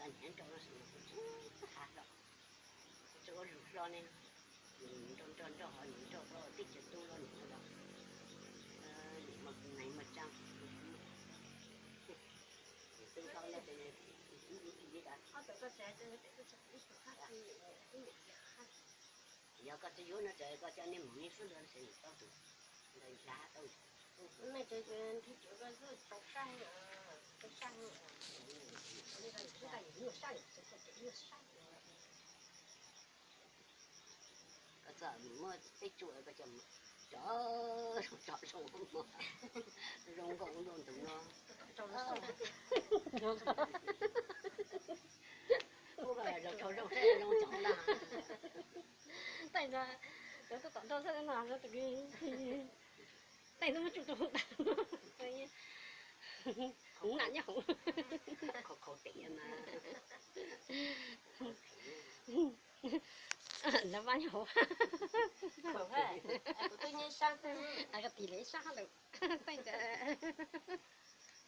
Nyob nrau no xwb mas kuv tsis has hlo, kuv tsis ua lus hlo ne. Nws nrau nrau nrau ho nws nrau rau teb chaws tu los nws los, nws mas neeg mas tsaa, nws tu tau no ces nws li tas. Yog koj twb yuav no ces koj coj niag mus niag xwb los ces nws tau tus ntawd nrhiav tau. Koj txawm muaj peb tsuam koj coj mus tso zoo, zoo nkauj ua luaj ntug no. Ub, zoo tshau zoo saib zoo cov ntag. Taij ntawd, cov tuaj tom nrau xwb no, taij ntawd muab tsuj rau hauv tas. Nam nyob hauv. Khau khau tes mas. Lawv vab nyob hauv. Koj tig lawv sab lawm, taij ntawd.